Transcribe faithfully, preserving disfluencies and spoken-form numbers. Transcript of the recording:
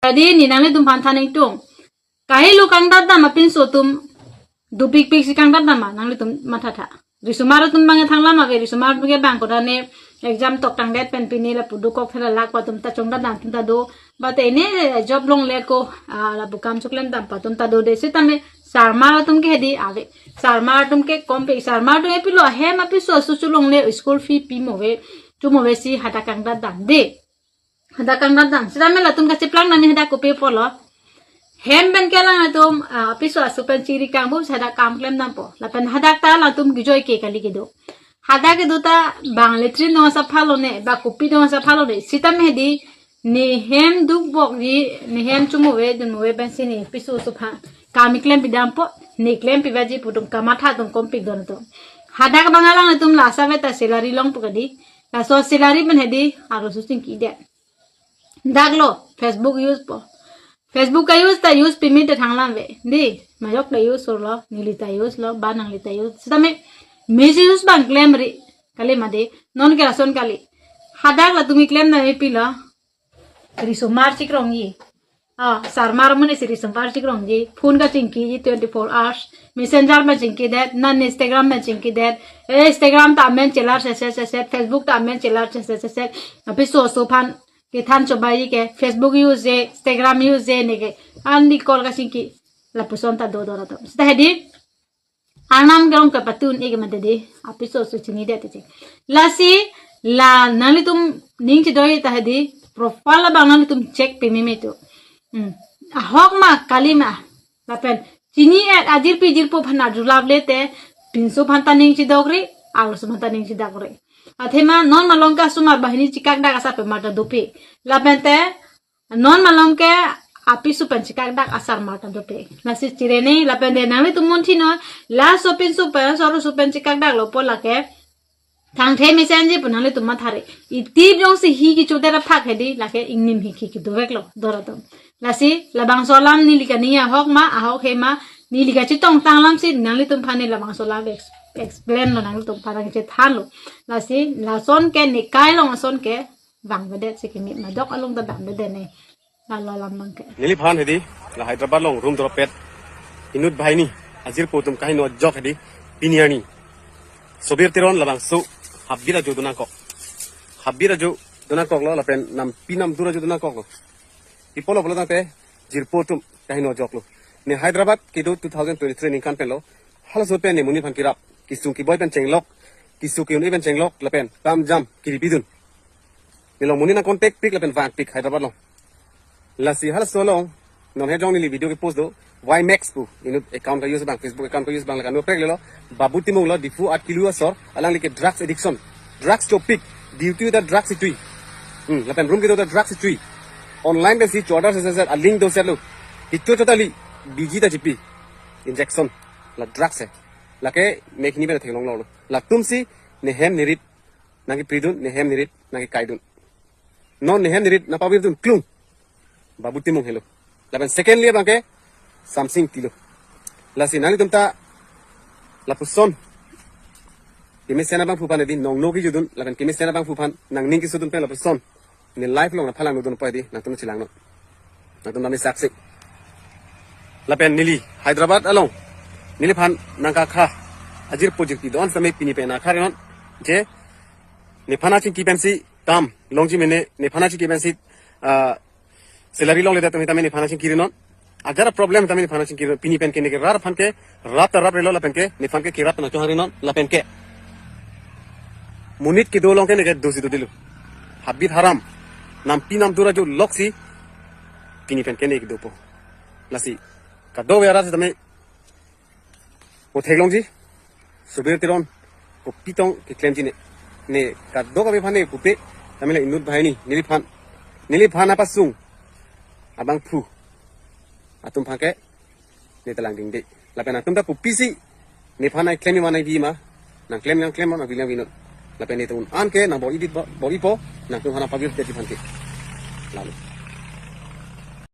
Tadi ne nanglitum aphan than ingtung. Kahelo kangdat dam apinso atum dopikpik si kangdat dam ma nanglitum matha tha. Risomar atum abang thanglam ave, risomar atum ke bang koda ne exam tok tangdet pen pini lapu dokok thela lak atum ta chongdat dam atum ta do. Bate ne job longle ko, ah, lapu kam choklem dam atum ta do de. Sitame sarmar atum ke hedi ave. Sarmar atum ke kompik, sarmar atum ke pilo ahem apinso asu cholongle school fee pimo ave, chomo ave si hadak kangdat dam de. Hadak kangdat dam. Sitame latum kacheplang nani hadak kopi apotlo. Hem pen ke alangtum, ah, apinso asu pen chiri kangbu hadak kam klem dampo. Lapen hadak ta latum kejoi ke kali kedo. Hadak kedo ta bang latrine dong asapha lone, ba kopi dong asapha lone. Sitame hedi ne hem dukbokji, ne hem chomo ave, dunmo ave pensi ne apinso asu aphan kam keklem pidampo, ne klem pivaji pu atum kamatha atum kompik don atum. Hadak bang alangtum la asap ave ta salary longpo kadi. Laso salary pen hedi arloso chingkidet. Dak lo, Facebook use po. Facebook ka-use ta use pimi te thanglam ave. Di, majok ta use lo, neli ta use lo, ba nangli ta use. Sitame misuse bang klemri, kali ma di, non ke lason kali. Hadak latum keklem dam pilo. Risomar chikrongji. Ah, sarmar amonit si risomar chikrongji. Phone kachingkiji twenty-four hours. Messenger pen chingkidet, non Instagram pen chingkidet. Eh, Instagram ta amen chelar seset seset, Facebook ta amen chelar seset seset. Apinso asu aphan kethan chobai ke, Facebook use je, Instagram use je ne ke. Ani call kachingki. Lapuson ta do don atum. Sita hedi. Arnam kerong ke patun ik mate di, apinso asu chinidet te. Lasi la nanglitum ning chidoi ta hedi, profile abang nanglitum check pimeme tu. Hmm. Ahok ma kali ma. Lapen chini-et ajirpi jirpo aphan arjulap le te, pinso aphan ta ning chidokri, arloso aphan ta ning chidokri. Athema non malom ke asomar banghini chikakdak asar pemar ta dope. Lapen te non malom ke apinso pen chikakdak asar mar ta dope. Lasi chirene lapen de nanglitum munthi non, laso apinso pen, laso arloso pen chikakdak lo pu lake thangthe mesenji pu nanglitum mathare. Itip jongsi hi kechodet aphak hedi lake ingnim hi ke kedovek lo don atum. Lasi labangso alam neli kaningje ahok ma, ahok he ma, neli kachetong tanglam si nanglitum aphan ne labangso alam ex-, explain lo, nanglitum aphan nangchethan lo. Lasi lason ke ne kai along ason ke vangvedet si kimi madok along ta damvedet ne. Lalo alam abang ke. Neliphan hedi, la Hyderabad along room dropet inut banghini ajirpo atum kaheno ajok hedi, pini arni Sobir Teron labangso habit ajo donangkok. Habit ajo donangkok lo, lapen nampi namdur ajo donangkok lo. Pi apotlo pulo tangte jirpo atum kaheno ajok lo. Ne Hyderabad kedo two thousand twenty-three ningkan pen lo. Halaso pen ne monit aphan kerap, kesung keboi pen chenglok, keso ke-un-e pen chenglok, lapen kam jam kiri pidun. Neli along monit nang contact pik lapen vangpik Hyderabad along. Lasi halaso along, non he jong neli video kepost do, Y Max pu, inut account ka-use abang, Facebook account ka-use abang, lakan no prek lelo, Babu Timung lo, Diphu Atkelu asor, alangli ke drugs addiction, drugs chopik, duty ta drugs itui. Hmm, lapen room kedo ta drugs itui. Online pensi chodar seset seset, a link doset lo. Kecho cho ta li, biji ta chipi. Injection, la drugs he. Lake mek hini pen theklong lo. Latum si, ne hem ne rit nangkepridun, ne hem ne rit nangkekaidun. Non ne hem ne rit nangpavirdun klung. Babu Timung helo. Lapen secondly abang ke Samsing Ingti lo. Lasi nanglitum ta lapuson kemesen abangphu aphan hedi nongno kejodun, lapen kemesen abangphu aphan nangning kesodun pen lapuson ne live along nangphalang nodun pu hedi nangtum chelang non. Nangtum nami saksi. Lapen neli Hyderabad along neliphan nangkakha ajirpo jirpi don sitame pini pen nangkhari non. Je nephan achingki pensi kam longji mene, nephan achingki pensi, ah, salary longledet tame nephan achingkiri non. Ajat a problem tame nephan achingkiri non. Pini pen ke neke rat aphan ke, rat ta rap relo lapen ke, nephan ke kerap nangchonghari non, lapen ke monit kedo along ke neke dosi dodelo. Habit haram. Nampi namdur ajo loksi pini pen ke neke dopo. Lasi kadokave arat tame mo theklongji, Sobir Teron kopi tong keklemji ne. Ne kadokave aphan ne pupe, tame la inut banghini, neliphan, neliphan apasung abangphu atum aphan ke ne ta langdingde. Lapen atum ta kopisi nephan nangklem ma nangbi ma, nangklem nangklem, nangbi nangbi non. Lapen ne ta un-an ke nangbor-idit bo, bor-ipo, nangtum aphan nangpavirdet aphan ke. Lalo.